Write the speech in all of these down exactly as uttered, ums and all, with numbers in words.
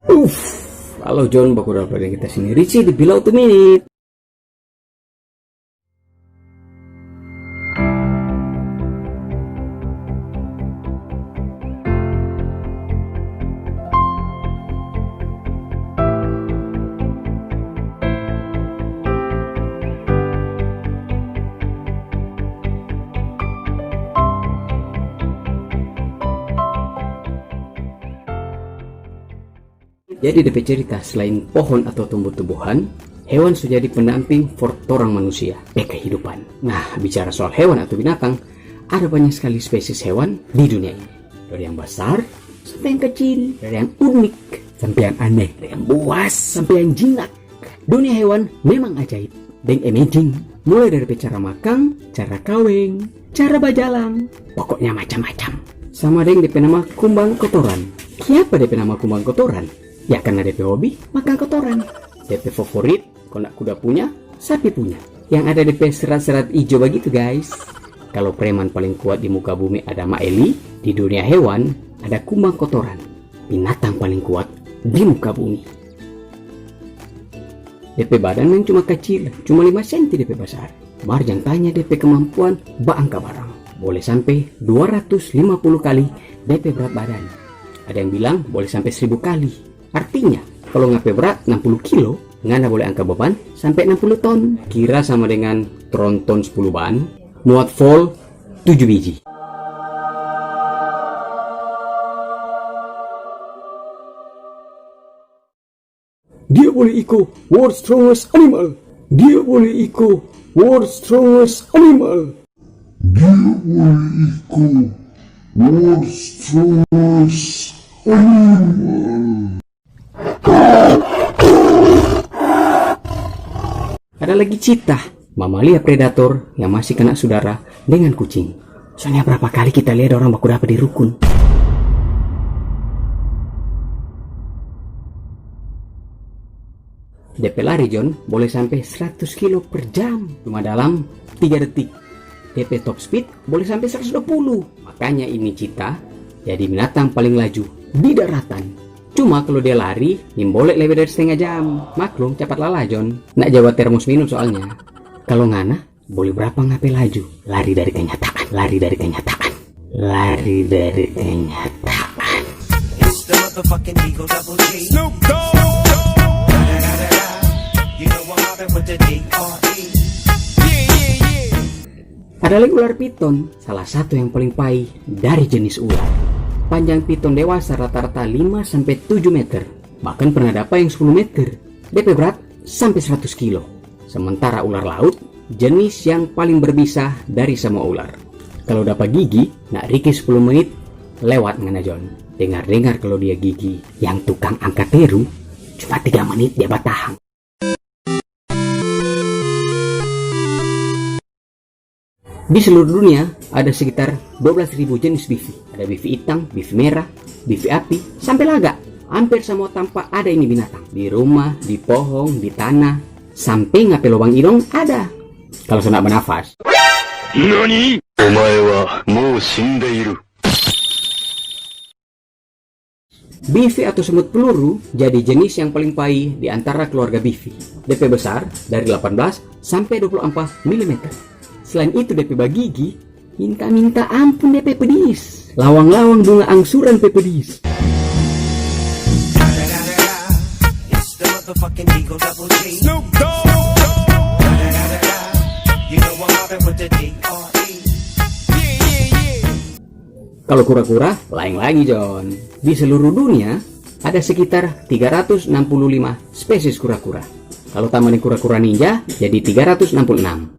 Uff, halo John, baku dapa deng kita sini Richie di Below Two Minute. Jadi, de pe cerita, selain pohon atau tumbuh-tumbuhan, hewan so jadi pendamping for torang manusia pe kehidupan. Nah, bicara soal hewan atau binatang, ada banyak sekali spesies hewan di dunia ini. Dari yang basar sampe yang kecil, dari yang unik sampe yang aneh, dari yang buas sampe yang jinak. Dunia hewan memang ajaib, deng amazing. Mulai dari pe cara makang, cara kaweng, cara bajalang, pokoknya macam-macam. Sama deng de pe nama kumbang kotoran. Kiapa de pe nama kumbang kotoran? Ya karna de pe hobi makang kotoran. De pe favorit, kong kuda punya, sapi punya. Yang ada de pe serat-serat ijo bagitu, guys. Kalo preman paling kuat di muka bumi ada Mak Eli, di dunia hewan ada kumbang kotoran, binatang paling kuat di muka bumi. De pe badan memang cuma kacil, cuma lima senti de pe basar. Mar jang tanya de pe kemampuan baangka barang. Bole sampe dua ratus lima puluh kali de pe berat badan. Ada yang bilang bole sampe seribu kali. Artinya, kalo ngana pe berat enam puluh kilo, ngana bole angka beban sampe enam puluh ton. Kira sama dengan tronton sepuluh ban, muat fol tujuh biji. Dia boleh iko world strongest animal. Dia boleh iko world strongest animal. Dia boleh iko world strongest animal. Ada lagi cheetah, mamalia predator yang masih kena sudara dengan kucing. Soalnya berapa kali kita lia dorang baku dapa di rukun. De pe lari, John, boleh sampe seratus kilo per jam cuma dalam tiga detik. De pe top speed boleh sampe seratus dua puluh. Makanya ini cheetah jadi binatang paling laju di daratan. Cuma kalo dia lari, nimbole lebe dari stenga jam. Maklum, capat lalah, John. Nda ja bawa termos minum soalnya. Kalo ngana, boleh berapa ngana pe laju? Lari dari kenyataan, lari dari kenyataan, lari dari kenyataan. It's the motherfucking Eagle Double G. Snoop Dogg. You know I'm mobbing with the D R E. Ada lagi ular piton, salah satu yang paling pai dari jenis ular. Panjang piton dewasa rata-rata lima sampe tujuh meter, bahkan pernah dapa yang sepuluh meter. De pe berat sampe seratus kilo. Sementara ular laut, jenis yang paling berbisa dari samua ular. Kalo dapa gigi, nda riki sepuluh menit, lewat ngana, John. Dengar-dengar kalo dia gigi yang tukang angka teru, cuma tiga menit dia batahang. Di seluruh dunia, ada sekitar dua belas ribu jenis bifi. Ada bifi itang, bifi mera, bifi api, sampe laga. Amper samua tampa ada ini binatang. Di rumah, di pohong, di tanah, sampe ngana pe lobang idong ada. Kalo so nda banafas. Nani? Omae wa mou shindeiru. Bifi atau semut peluru jadi jenis yang paling pai di antara keluarga bifi. De pe besar dari delapan belas sampe dua puluh ampa milimeter. Selain itu, de pe bagigi minta-minta ampun de pe pedis. Lawang-lawang bunga angsuran pe pedis. It's the motherfucking Eagle Double G. Snoop Dogg. You know I'm mobbing with the D R E. Kalo kura-kura, laeng lagi, John. Di seluruh dunia, ada sekitar tiga ratus enam puluh lima spesies kura-kura. Kalo tamba deng kura-kura ninja, jadi tiga ratus enam puluh enam.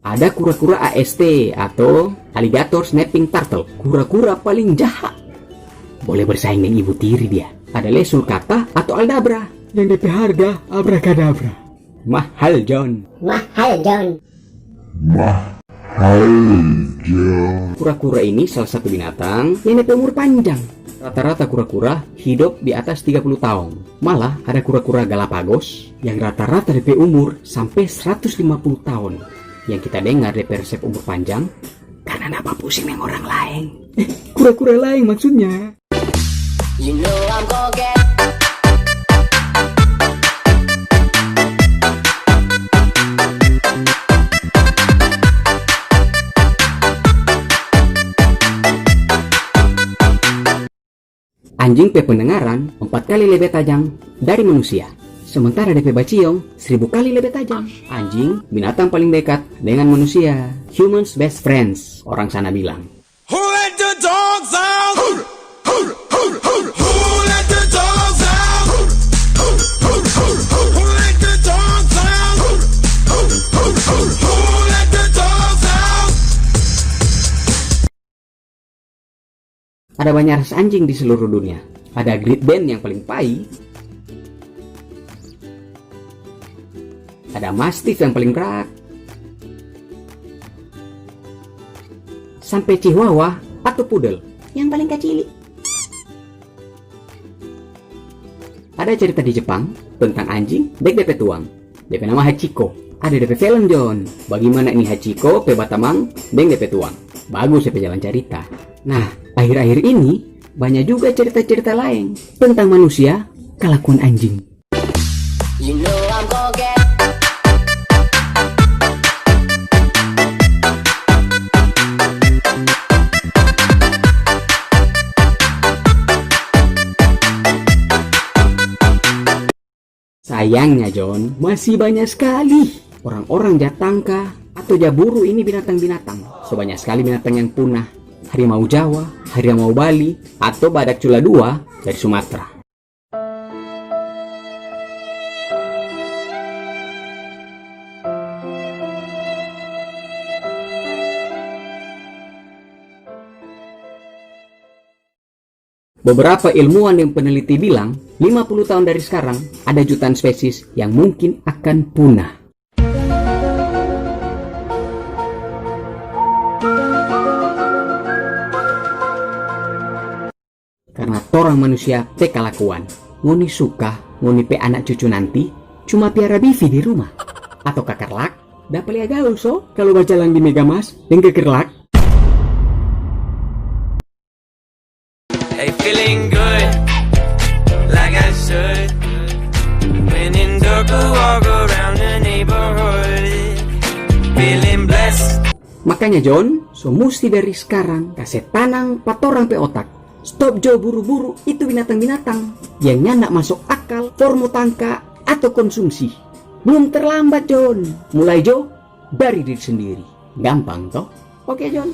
Ada kura-kura A S T atau alligator snapping turtle, kura-kura paling jaha. Boleh bersaing deng ibu tiri dia. Ada lei sulcata atau aldabra. Yang de pe harga abrakadabra. Mahal, John. Mahal, John. Mahal, John. Kura-kura ini salah satu binatang yang de pe umur panjang. Rata-rata kura-kura hidop di atas tiga puluh taong. Malah ada kura-kura Galapagos yang rata-rata de pe umur sampe seratus lima puluh taong. Yang kita dengar de pe resep umur panjang, Karena napa pusing deng orang laeng? Eh, kura-kura laeng maksudnya. You know I'm gonna get Anjing pe pendengaran empat kali lebe tajam dari manusia. Sementara de pe baciong seribu kali lebe tajam. Anjing binatang paling dekat dengan manusia. Humans best friends, orang sana bilang. Who let the dogs out? Who let the dogs out? Who let the dogs out? Who let the dogs out? Ada banyak ras anjing di seluruh dunia. Ada Great Dane yang paling pai. Ada Mastiff yang paling brat. Sampe Chihuahua atau Poodle yang paling kacili. Ada cerita di Jepang tentang anjing deng de pe tuang. De pe nama Hachiko. Ada de pe film, John. Bagimana ni Hachiko pe batamang deng de pe tuang? Bagus de pe jalan carita. Nah, akhir-akhir ini banya juga cerita-cerita laeng tentang manusia kalakuan anjing. You know I'm gonna get Sayangnya, John, masih banyak skali orang-orang ja tangka atau ja buru ini binatang-binatang. So banyak skali binatang yang punah. Harimau Jawa, harimau Bali, atau badak cula dua dari Sumatera. Beberapa ilmuwan deng peneliti bilang, lima puluh tahun dari skarang, ada jutaan spesies yang mungkin akan punah. Karna torang manusia pe kalakuan. Ngoni suka ngoni pe anak cucu nanti cuma piara bifi di rumah? Atau kakerlak? Dapa lia gaul so kalu bajalang di Megamas deng kakerlak? Hey, feeling good, like I should. When in dark, I walk around the neighborhood. Feeling blessed. Makanya, John, so musti dari skarang kase tanang pa torang pe otak. Stop jo buru-buru itu binatang-binatang yang nyanda maso akal for mo tangka atau konsumsi. Blum terlambat, John. Mulai jo dari diri sendiri. Gampang, to? Oke, John.